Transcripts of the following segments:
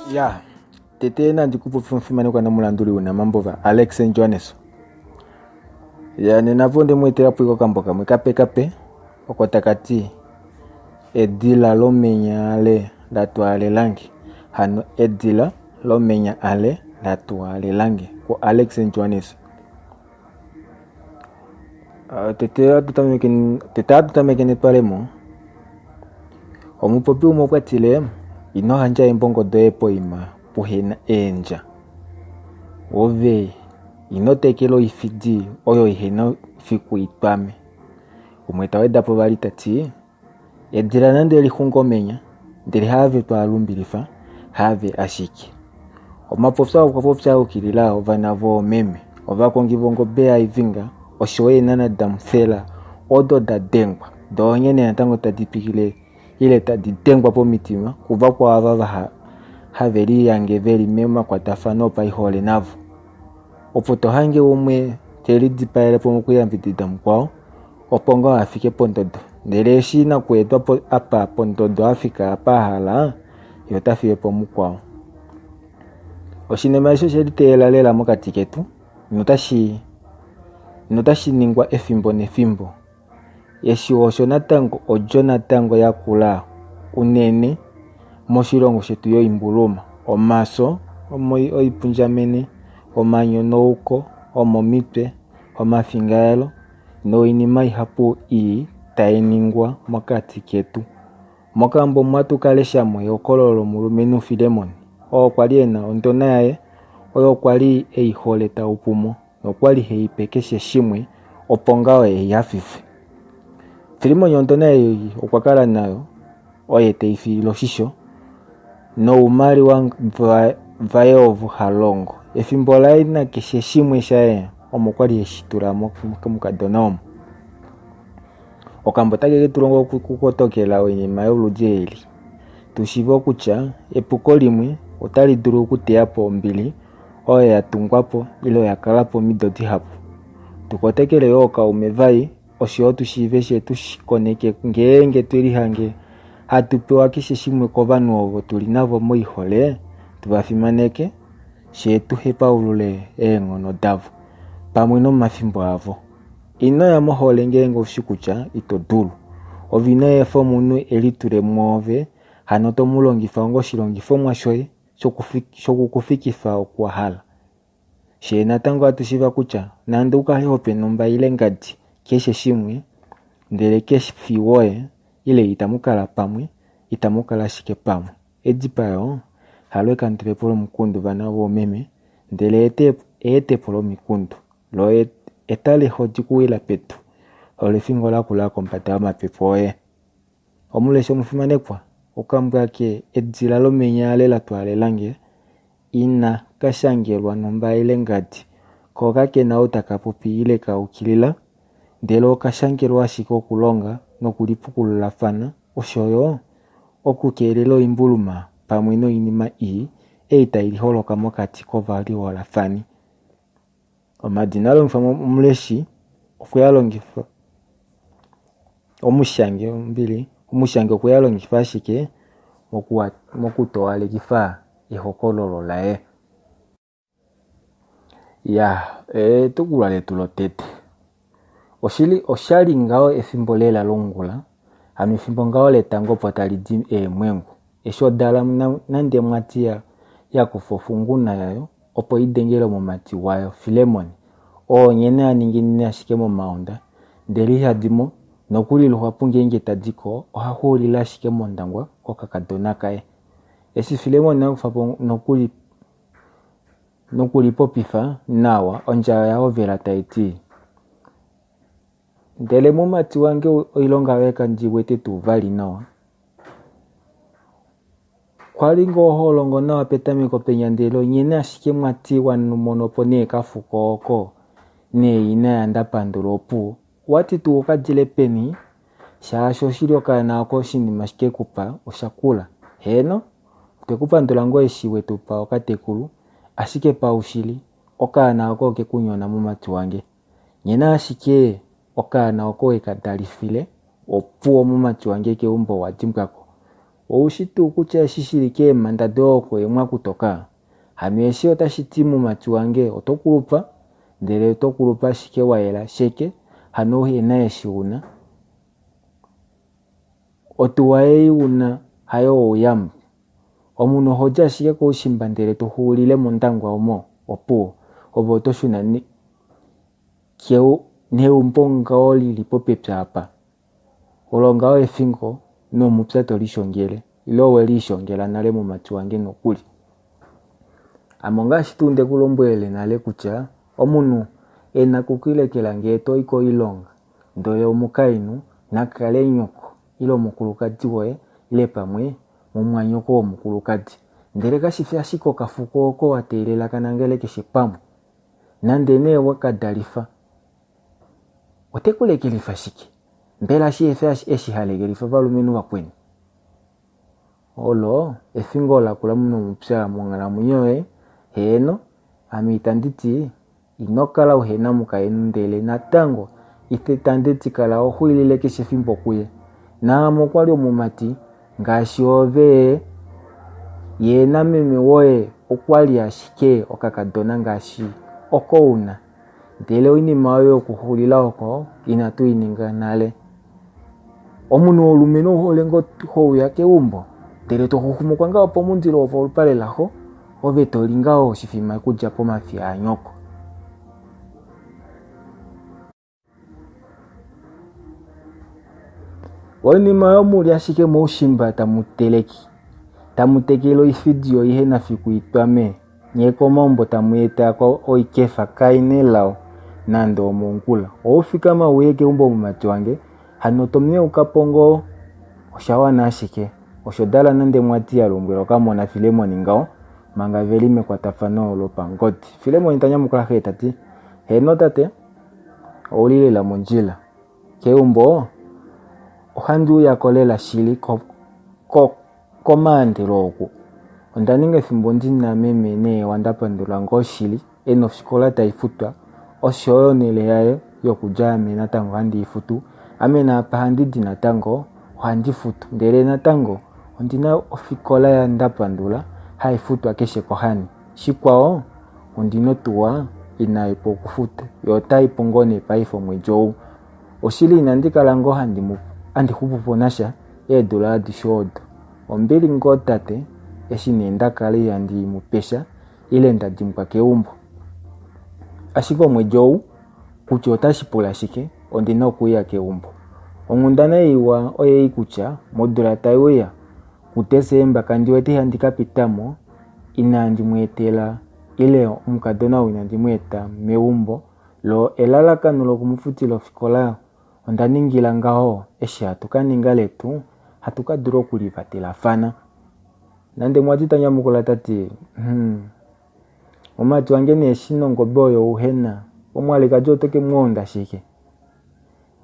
Ya, tete nandi ku popi omufimanekwa nomulanduli wunamambova Alex Johannes. Ya nena po onde mu etela po okambo kamwe kape kape oko taka ti edila lomenya ale la twalelange. Hano edila lomenya ale la twalelange ku Alex Johannes. Ah, tete atu tameke tete atu tameke netwalemo. Omupopi umwe okwa tile ino handja eembongo doye poima puhena eendja. Ove ino tekela oifidi oyo ihena fiku itwame. Umwe ta weda po vali ta ti Edila nande li xunge omenya, ndele haave to a lumbilifa, haave ashike. Omapopyo okwa popya a yukilila ovana voomeme, ovakongi vongobe yaIvinga oshoyo eenhana daMufela odo da dengwa, doo onghene natango tadi twikile ile tadi dengwa pomitima kuvakwao ava va have lihange ve li momakwatafano opaihole navo. Opo to hange umwe te lidipaele po mokuyambidida mukwao, opo ngoo a fike pondodo. Ndele eshi nakuetwa po apa pondodo a fika apa a hala, ye ota fiye po mukwao. Oshinima eshi oshe liteela lela mokati ketu notashi notashi ningwa efimbo nefimbo. Eshi osho natango odjo natango ya kula unene moshilongo shetu yoimbuluma, omafyo oipundjamene, omanyonauko omomitwe, omafingaelo noinima ihapu ii tai ningwa mokati ketu. Mokambo omu ohatu ka lesha mo ehokololo lomulumenhu Filemon, oo kwa li e na ondona yaye oyo kwa li e i hole tau pu mo nokwa li he i pe keshe shimwe opo ngaho e i hafife. Filemon ondona ei okwa kala nayo oye te i fiile oshisho noumaliwa vaye ovo ha longo. Efimbo laye nakeshe shimwe shaye omo kwa li eshi tula mokadona omo. Okambo otake ke tu longa okukotokela oinima yoludi eli, tu shiive kutya epuko limwe otali dulu okuteya po ombili oyo ya tungwa po ile ya kala po omido dihapu. Tu kotokele yo ookaume vai osho yo tu shiive she tu shi koneke ngeenge twe lihange hatu pewa keshe shimwe kovanhu ovo tu li navo moihole, tu va fimaneke, she tu hepaulule eenghono davo pamwe nomafimbo avo. Ino ya mohole ngeenge ou shi kutya ito dulu. Ove ino efa omunhu e litule mwoove, hano to mu longifa onga oshilongifomwa shoye shoku ku fikifa oku wa hala. Fyee natango ohatu shiiva kutya nande u kale ho pe nhumba ile ngadi keshe shimwe, ndele kefi woye ile itamu kala pamwe, itamu kala ashike pamwe. Edipayo halo ekandulepo lomukundu vana voomeme, ndele eetepo lomikundu. Lo etale hodi kuwila pedu, olo efingo lakula kombada yomapepe oye. Omuleshi omufimanekwa, okambwa ke edila lomenya ale la twaalela nge, ina ka shangelwa nhumba ile ngadi, ko kake na ou taka popi ile ka ukilila, ndele oka shangelwa ashike okulonga nokulipukululafana osho yo okukeelela oimbuluma pamwe noinima ii ei tai holoka mokati kovaliholafani. Omadina a longifwa omuleshi okwe a longifa omushangi ombili omushangi okwe a longifa ashike mokutowalekifa ehokololo laye. Ya etukulwa letu lotete oshili oshali ngaho efimbo lela longula hano efimbo ngaho letango opo tali di eemwengu eshi odala nande mwati ya kufa ofunguna yayo opo i dengele omumati wayo Filemon, oo nghene a ninginine ashike momaonda, ndele iha di mo, nokuli luhapu ngeenge ta di ko oha xuulile ashike mOndangwa kokakadona kaye. Eshi Filemon a kufa po nokuli nokulipopifa nawa, ondja oya hovela tai ti, Ndele mumati wange oilonga yoye kandi wete tuu vali nawa. Kwali ngoo ho longo nawa petameko penya ndele onyene ashike mwa ti wa mono po nee kafuko oko nee ina ya Ndapandula opuwo. Owati tuu oka dile peni shaashi oshili okaana oko oshinima shike ku pa osha kula. Heeno, otwe ku pandula ngoo eshi we tu pa okatekulu ashike paushili okaana oko oke ku nyona mumati wange. Nyena ashike okaana oko we ka dalifile opuwo mumati wange keumbo owa dimbwako. Ou shi tuu kutya eshi shi li keemhanda doye oko emwa kutoka? Hano eshi otashi ti mumati wange oto kulupa, ndele oto kulupa ashike wa yela sheke, hano uhe na eshi u na. Otuwa ei u na hayo ouyamba. Omunhu oho di ashike koushimba ndele to xuulile mOndangwa omo, opuwo, ove oto shuna neumbo ngaho li li popepi apa. Olo ngaho efingo nomupya to lishongele, ile owe lishongela nale mumati wange nokuli. Ame ongaashi tuu nde ku lombwelele nale kutya omunhu e na okukilekela ngee to i koilonga, ndele omukainhu na kale nyoko ile omukulukadi woye ile pamwe mumwanyoko womukulukadi. Ndele kashi fi ashike okafuko oko wa teelela ka nangele keshe pamwe. Nande nee we ka dalifa, ote ku lekelifa shike? Mbela shi efe eshi ha lekelifa ovalumenhu vakweni? Olo efingo lakula nomupya monghalamwenyo yoye, heeno, ame itandi ti Ino kala uhe na omukainhu ndele natango itandi ti kala ho xwiilile keshe efimbo kuye. Naame okwa li omumati ngaashi ove, ye nameme woye okwa li ashike okakadona ngaashi oko u na. Ndele oinima oyo yokuxulila oko inatu i ninga nale. Omunhu wolumenhu ou hole ngoo ho uya keumbo ndele to xuxumukwa ngaho pomundilo wopolupale laxo Ove to li ngaho oshifima okudja pomafiya anyoko. Oinima oyo mu li ashike moushimba tamu teleke, tamu tekele oifidiyo ihe na fiku itwame, nye komaumbo tamu eta ko oikefa kai nelao nande omongula. Oufikama uye keumbo mumati wange, hano to myeuka po ngoo osha wana ashike. Osho dala nande mwati ya lombwela okamona Filemon ngaho manga ve li mekwatafano lopangodi. Filemon ta nyamukula xe ta ti, Heeno tate, ou li lela mondjila. Keumbo ohandi uya ko lela shili komaandelo oku. Onda ninga efimbo ndi na meme neewa nda pandula ngoo shili e na ofikola tai futwa oshoyo onhele yaye yokudja ame natango handi i futu. Ame naapa handi di natango ohandi futu ndele natango ondi na ofikola ya Ndapandula hai futwa keshe kohani. Shikwao ondi na otuwa inai pwa okufutwa yo otai pu ngoo nee paife omwedi ou. Oshili inandi kala ngoo handi xupu po nasha eedula adishe odo. Ombili ngoo tate eshi nee nda kala ihandi mu pe sha ile nda dimbwa keumbo. Ashike omwedi ou kutya otashi pula shike ondi na okuuya keumbo. Onghundana iwa oyei kutya modula tai uya kuDesemba kandi wete handi ka pita mo inaandi mu etela ile omukadona ou inandi mu eta meumbo lo elalakano lokumufutila ofikola onda ningila ngaho eshi hatu ka ninga letu hatu ka dula okulivatelafana. Nande mwati ta nyamukula ta ti, Hmm. Mumati wange nee eshi nongobe oyo uhe na, omwalikadi oto ke mu onda shike?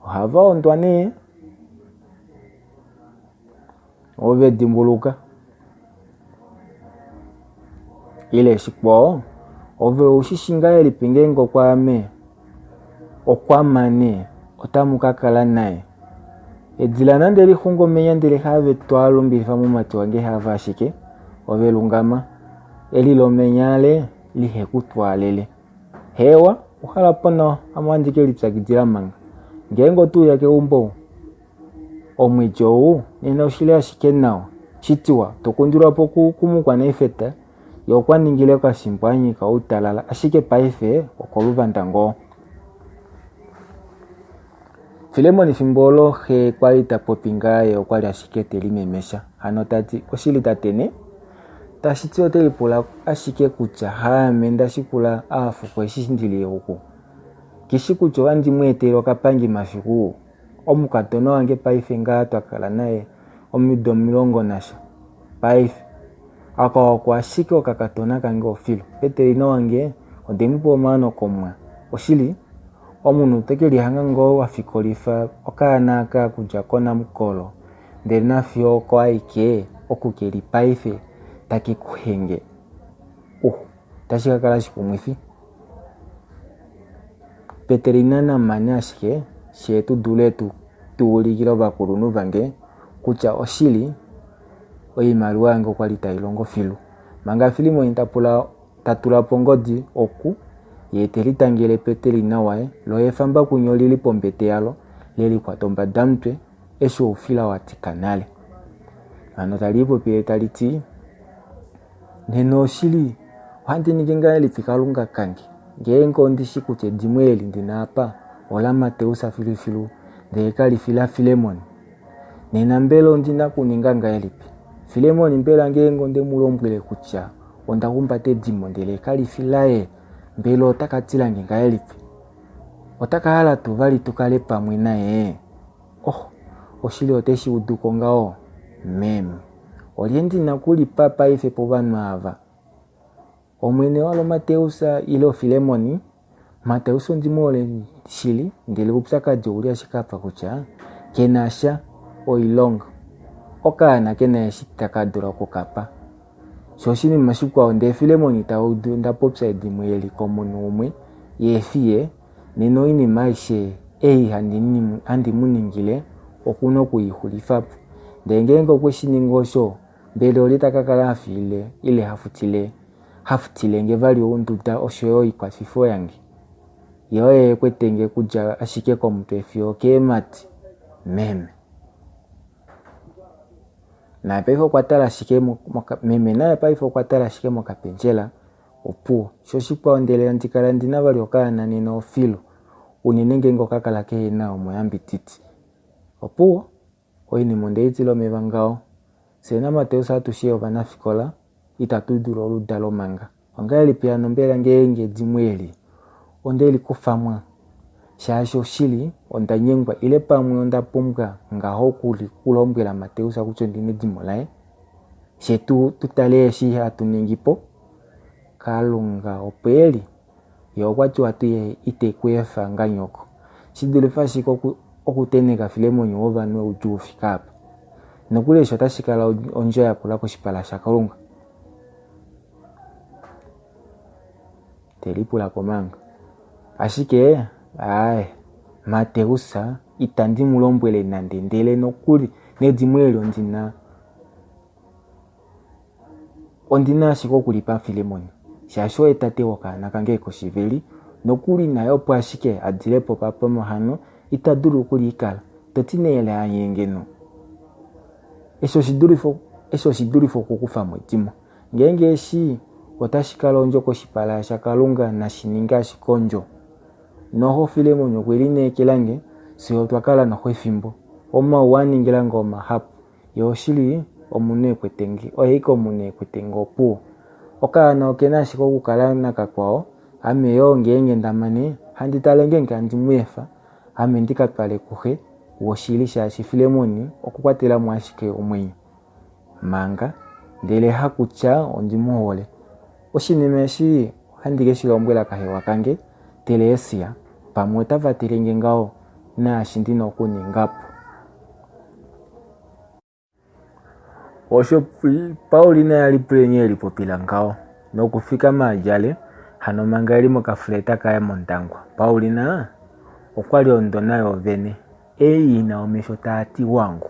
Ohava ondwa nee. Ove dimbuluka. Ile shikwao, ove ou shi shi ngahelipi ngeenge okwa ame okwa mane otamu ka kala naye? Edila nande li xunga omenya ndele have twala ombilifa mumati wange hava ashike, ove lungama, eli lomenya ale lihe ku twaalele. Hewa, uhala po nawa, ame ohandi ke lipyakidila manga. Ngeenge oto uya keumbo omwedi ou, nena oshili ashike nawa. Shitiwa, to kundilwa po kumukwana-ifeta, ye okwa ningile okafimbo a nyika outalala, ashike paife okoluvanda ngoo. Filemon fimbo olo xe kwa li ta popi ngaa ye okwa li ashike te limemesha hano ta ti oshili tate ne? Tashi ti ote lipula ashike kutya haame nda shikula aafuko eshi ndi li oku. Ki shi kutya ohandi mu etele okapangi mafiku? Omukadona wange paife ngaa twa kala naye omido 10 nasha paife. Aka oko ashike okakadona kange ofilu. Peterina wange onde mu pa omaano komwa. Oshili, omunhu ote ke lihanga ngoo wa fikolifa okaana aka okudja konamukolo ndele nafiyo oko aike oku ke li paife take ku henge. Uh, otashi ka kala shikumwifi. Peterina na mane ashike fyee tu dule tu ulikile ovakulunhu vange kutya oshili. Oimaliwa yange okwa li tai longo filu. Manga Filimoni ta pula ta tula po ongodi oku, ye te litangele Peteli nawaye, lo efambakunya oli li pombete yalo, le likwata ombadamutwe, eshi oufila wa tika nale. Hano tali ipopile tali ti, Nena oshili, ohandi ningi ngahelipi Kalunga kange, ngeenge ondi shi kutya edimo eli ndi na apa olaMateus filufilu, ndele kali fi laFilemon? Nena mbela ondi na okuninga ngahelipi? Filemon mbela ngeenge onde mu lombwele kutya onda humbata edimo ndele kali fi laye, mbela ota ka tila nge ngahelipi? Ota ka hala tuu vali tu kale pamwe naye? Oh, oshili ote shi udu ko ngaho, meme. Olye ndi na okulipa paife povanhu ava? Omwene walo Mateus ile oFilemoni? Mateus ondi mu hole shili, ndele oupyakadi ouli ashike apa kutya ke na sha oilonga. Okaana ke na eshi taka dula oku ka pa. Sho oshinima shikwao ndee Filemoni ta udu nda popya edimo eli komunhu umwe ye fiye, nena oinima aishe ei handi mu ningile oku na oku i xulifa po. Ndele ngeenge okwe shi ningi osho, mbela olye ta ka kala ha fiile ile ha futile ha futile nge vali onduda osho yo oikwafifo yange? Ye oye e kwete nge okudja ashike komutwe fiyo okeemhati, meme. Naye paife okwa tala ashike meme naye paife okwa tala ashike mokapendjela opuwo. Sho oshikwao ndele handi kala ndi na vali okaana nena ofilu, unene ngeenge oka kala kehe na omuyambididi. Opuwo, oinima onde i tila omeva ngaho. Fyee naMateus atushe ovanafikola, itatu dulu oludalo manga. Ongahelipi hano mbela ngeenge edimo eli onde li kufa mwa? Shaashi oshili onda nyengwa ile pamwe onda pumbwa ngaho okulombwela Mateus kutya ondi na edimo laye? Fye tu tu tale eshi hatu ningi po. Kalunga opo e li, ye okwa tiwa tu ye ite ku efa nganyoko. Shi dulife ashike okutenheka Filemoni wovanhu oudjuu u fike apa. Nokuli eshi otashi kala ondjo yakula koshipala shaKalunga. Te lipula ko manga. Ashike, aaye, Mateus itandi mu lombwele nande ndele nokuli nedimo eli ondi na ondi na ashike okulipa Filemon, shaashi oye tate wokaana kange koshiveli, nokuli naye opo ashike a dile po pamwe hano ita dulu okuliikala. To ti nee laanye ngeno? Eshi oshi dulife okukufa mo edimo. Ngeenge eshi otashi kala ondjo koshipala shaKalunga nashi ninge ashike ondjo. Noho Filemon okwe lineekela nge, fye otwa kala noho efimbo. Omauwa a ningila nge omahapu. Ye oshili omunhu e kwete nge, oye ashike omunhu e kwete nge opuwo. Okaana oke na ashike okukala nakakwao, ame yoo ngeenge nda mane, handi tale ngeenge handi mu efa, ame ndi ka twale kuxe woshili shaashi Filemon okukwatela mo ashike omwenyo manga, ndele hakutya ondi mu hole. Oshinima eshi ohandi ke shi lombwela kahewa kange, Telesia, pamwe ota vatele nge ngaho naashi ndi na okuninga po. Osho Paulina ya li puye e lipopila ngaho, nokufikama a djale hano manga e li mokafuleta kaye mOndangwa. Paulina okwa li ondona yoovene, ei i na omesho taa ti wangu,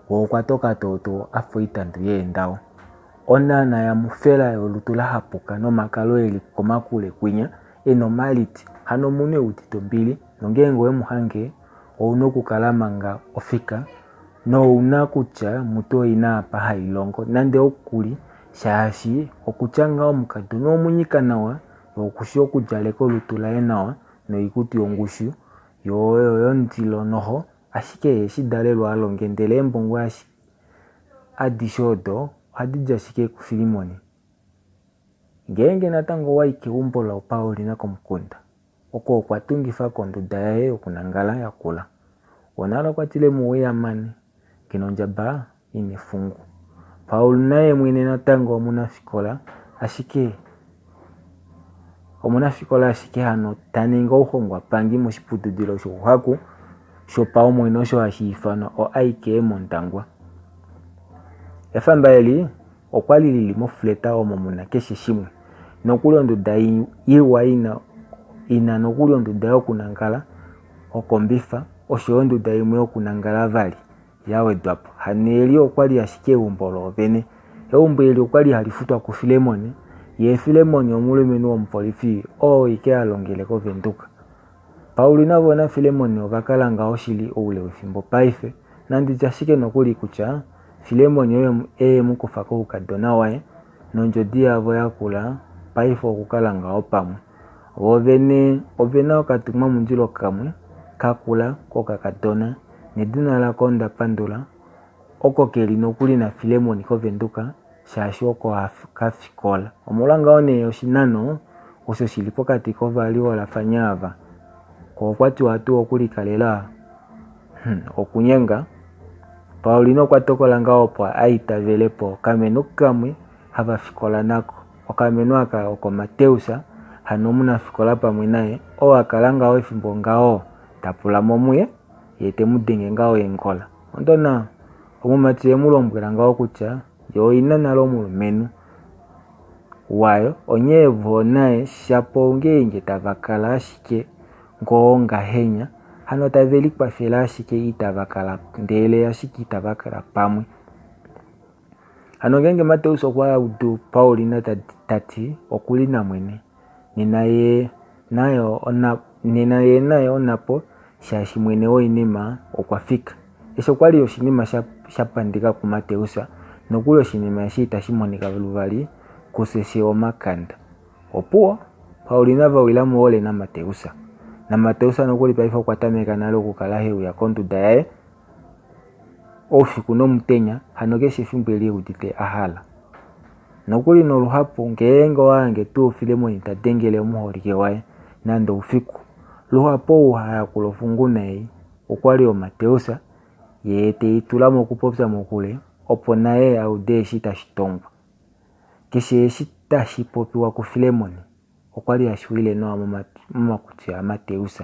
wo okwa toka tootoo a fa oitandu yeendao. Onhana yamufela yolutu la hapuka nomakalo e li komakule kwinya e na omaliti, hano omunhu e udite ombili, nongeenge owe mu hange ou na okukala manga ofika nou na kutya mutu oi na apa hai longo nande oku li shaashi okutya ngaho omukadona omunyika nawa ye okushi okudjaleka olutu laye nawa noikutu yongushu yo oyo yondilo noho ashike ye eshi dalelwa a longe ndele eembongo adishe odo ohadi di ashike kuFilimoni. Ngeenge natango wa i keumbo laPaulina komukunda Oko okwa tungifa ko onduda yaye yokunangala ya kula. Wonale okwa tile muuyamane, Ngeno ondjaba i na efungu. Paul naye mwene natango omunafikola ashike omunafikola ashike hano ta ningi ouhongwapangi moshiputudilo shouhaku shopaumwene osho hashi ifanwa oIKE mOndangwa. Efamba eli Okwa li li li mofuleta omo mu na keshe shimwe, nokuli onduda iwa i na nokuli onduda yokunangala, okombifa, osho yo onduda imwe yokunangala vali ya wedwa po. Hano eli okwali ashike eumbo loovene. Eumbo eli okwali hali futwa kuFilemon, yee Filemon omulumenhu womupolifi oo ike ha longele kOvenduka. Paulina vo naFilemon ova kala ngaho shili oule wefimbo paife, nanditye ashike nokuli kutya Filemon oye e mu kufa koukadona waye, nondjodi yavo yakula paife okukala ngaho pamwe. Vo vene ove na okatumwamundilo kamwe kakula kokakadona, nedina lako Ndapandula, oko ke li nokuli naFilemon kOvenduka shaashi oko ka fikola. Omolwa ngaho nee oshinano osho shi li pokati kovaliholafani ava, ko okwa tiwa tuu okulikalela hmm, okunyenga. Paulina okwa tokola ngaho opo a itavele po okamenhu kamwe hava fikola nako. Okamenhu aka oko Mateus, hano omunafikola pamwe naye, oo a kala ngaho efimbo ngaho ta pula mo muye, ye te mu denge ngaho eengola. Ondona, omumati e mu lombwela ngaho kutya ye oina nale omulumenhu wayo, onghee vo naye shapo ngeenge tava kala ashike ngoo ngahenya, hano tave likwafele ashike itava kala ndele ashike itava kala pamwe. Hano ngeenge Mateus okwa udu Paulina ta ti oku li namwene, nena ye nena ye naye onapo shaashi mwene woinima okwa fika. Eshi okwa li oshinima sha, sha pandika kuMateus, nokuli oshinima eshi itashi monika luvali kufye fye omakanda. Opuwo, Paulina va wila mohole naMateus. NaMateus nokuli paife okwa tameka nale okukala he uya konduda yaye oufiku nomutenya, hano keshe efimbo eli e udite a hala. Nokuli noluhapu ngeenge owa hange tuu Filemon ta dengele omuholike waye nande oufiku, luhapu ou ha yakula ofunguna ei okwa li oMateus, yee te i tula mokupopya mokule opo naye a ude eshi tashi tongwa. Keshe eshi tashi popiwa kuFilemon okwa li hashi wile nawa momakutsi aMateus.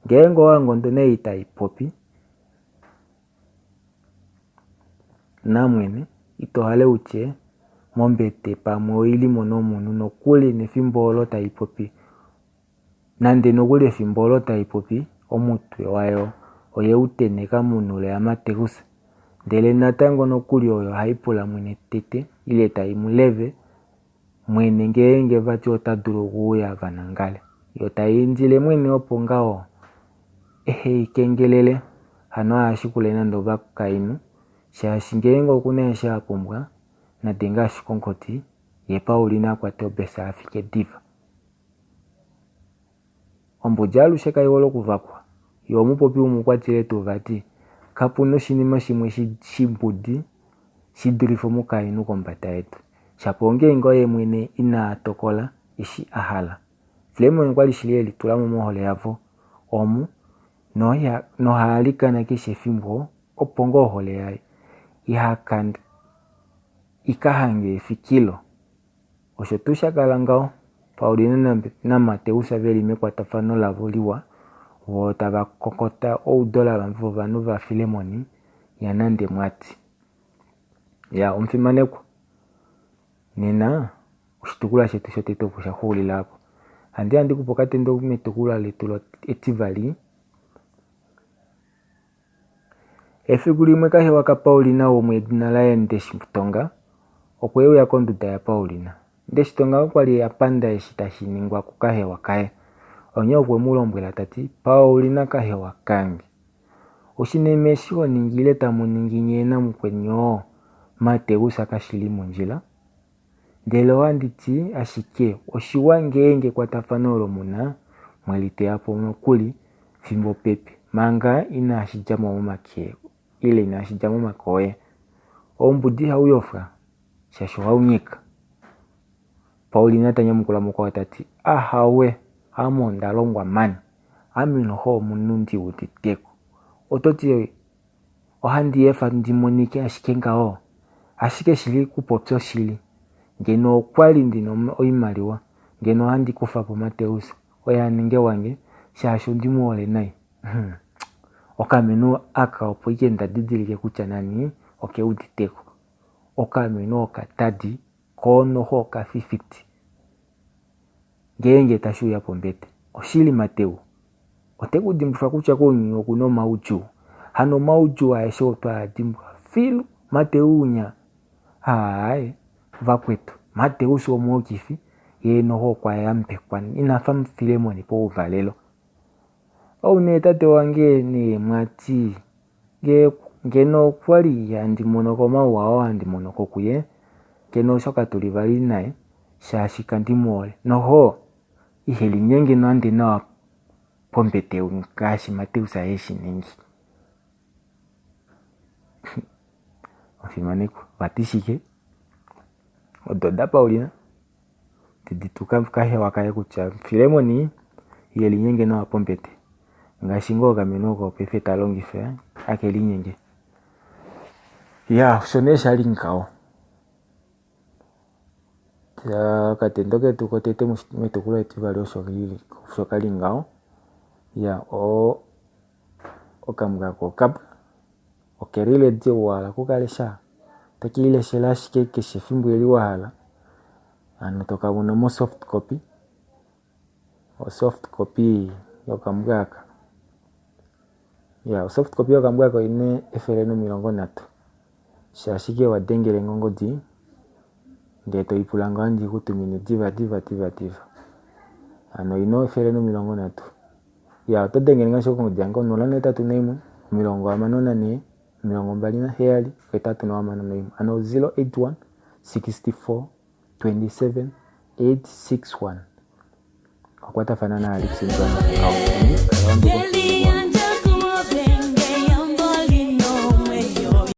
Ngeenge owa hange ondona ei tai popi, Namwene, ito hale u tye, mombete pamwe oi li mo nomunhu nokuli nefimbo olo tai popi, nande nokuli efimbo olo tai popi, omutwe wayo oye u tenheka monhulo yaMateus. Ndele natango nokuli oyo hai pula mwene tete ile tai mu leve mwene ngeenge vati ota dulu okuuya va nangale. Yo tai indile mwene opo ngaho ehe i kengelele, hano aha shikule nande ovakainhu, shaashi ngeenge oku na eshi a pumbwa, na denge ashike ongodi, ye Paulina a kwate obesa a fike diva. Ombudi alushe kai hole okuvakwa. Ye omupopi umwe okwa tile tuu vati, Kapu na oshinima shimwe shimbudi shi dulife omukainhu kombada yedu. Shapo ongeenge oye mwene ina tokola eshi a hala. Fillemon okwa li shili e litula mo mohole yavo omu noha alikana keshe efimbo opo ngoo ohole yaye i ka hange efikilo. Osho tuu sha kala ngaho, Paulina naMateus ve li mekwatafano lavo liwa, vo tava kokota oudola vovanhu vaFilemon yaNande Mwati. Ya, omufimanekwa, nena oshitukulwa shetu shotete opo sha xuulila apo. Handi handi kupe okatendo metukulwa letu etivali. Efiku limwe kahewa kaPaulina umwe edina laye Ndeshitonga okwe uya konduda yaPaulina. Ndeshitonga okwa li a panda eshi tashi ningwa kukahewa kaye. Onghee okwe mu lombwela ta ti, Paulina kahewa kange. Oshinima eshi ho ningi ile tamu ningi nyee namukweni oo, Mateus kashi li mondjila. Ndele ohandi ti ashike oshiwa ngeenge ekwatafano olo mu na mwe li teya po nokuli fimbo pepi manga inashi dja mo momake ile inashi dja momake oye. Oumbudi ihau yofwa shaashi ohau nyika. Paulina ta nyamukula mukwao ta ti, Ahawe, ame onda longwa mani. Ame noho omunhu ndi uditeko. Oto ti Ohandi efa ndi monike ashike ngaho? Ashike shili kupopya oshili, ngeno okwa li ndi na oimaliwa, ngeno ohandi kufa po Mateus oye a ninge wange shaashi ondi mu hole nai. Hum. Okamenhu aka opo ike nda didilike kutya nani oke uditeko. Okamenhu okatadi koo noho okafifiti. Ngeenge tashi uya pombete. Oshili Mateu ote ku dimbufa kutya kounyuni oku na omaudjuu. Hano omaudjuu aeshe otwe a dimbwa. Filu Mateu unya. Aaye vakwetu, Mateus omuhokifi, yee noho okwa yambekwa ina fa Filemon pouvalelo. Ou nee tate wange nee mwati ngee ngeno okwali handi mono ko omauwa oo handi mono ko kuye ngeno osho katuli vali naye shaashi kandi mu hole noho ihe linyenge nande nawa pombete ngaashi Mateus heshi ningi. Omufimanekwa, vati shike? Odo daPaulina tedi tuka kahewa kaye kutya Filemon ihe linyenge nawa pombete ngaashi ngoo okameno oko paife ta longifa ake linyenge. Ya osho nee shali ngaho. Okatendo ketu kotete metukulwa etivali osho kali ngaho. Ya okambwa ko okapwa okeli ready owala okukalesha toke lileshele ashike keshe efimbo eli wa hala hano toka mono mo soft copy, o soft copy yokambwa aka. Ya o soft copy yokambwa aka oyina 130 sha ashike wa dengele nge ongodi ndee toipula ngaho ndi kutumine diva diva diva diva. Hano oyina 130. Ya oto dengele nge ashike kongodi yange 081 64 27 861 hano 081 64 27 861. Wakwatafana naAlex Ndjona.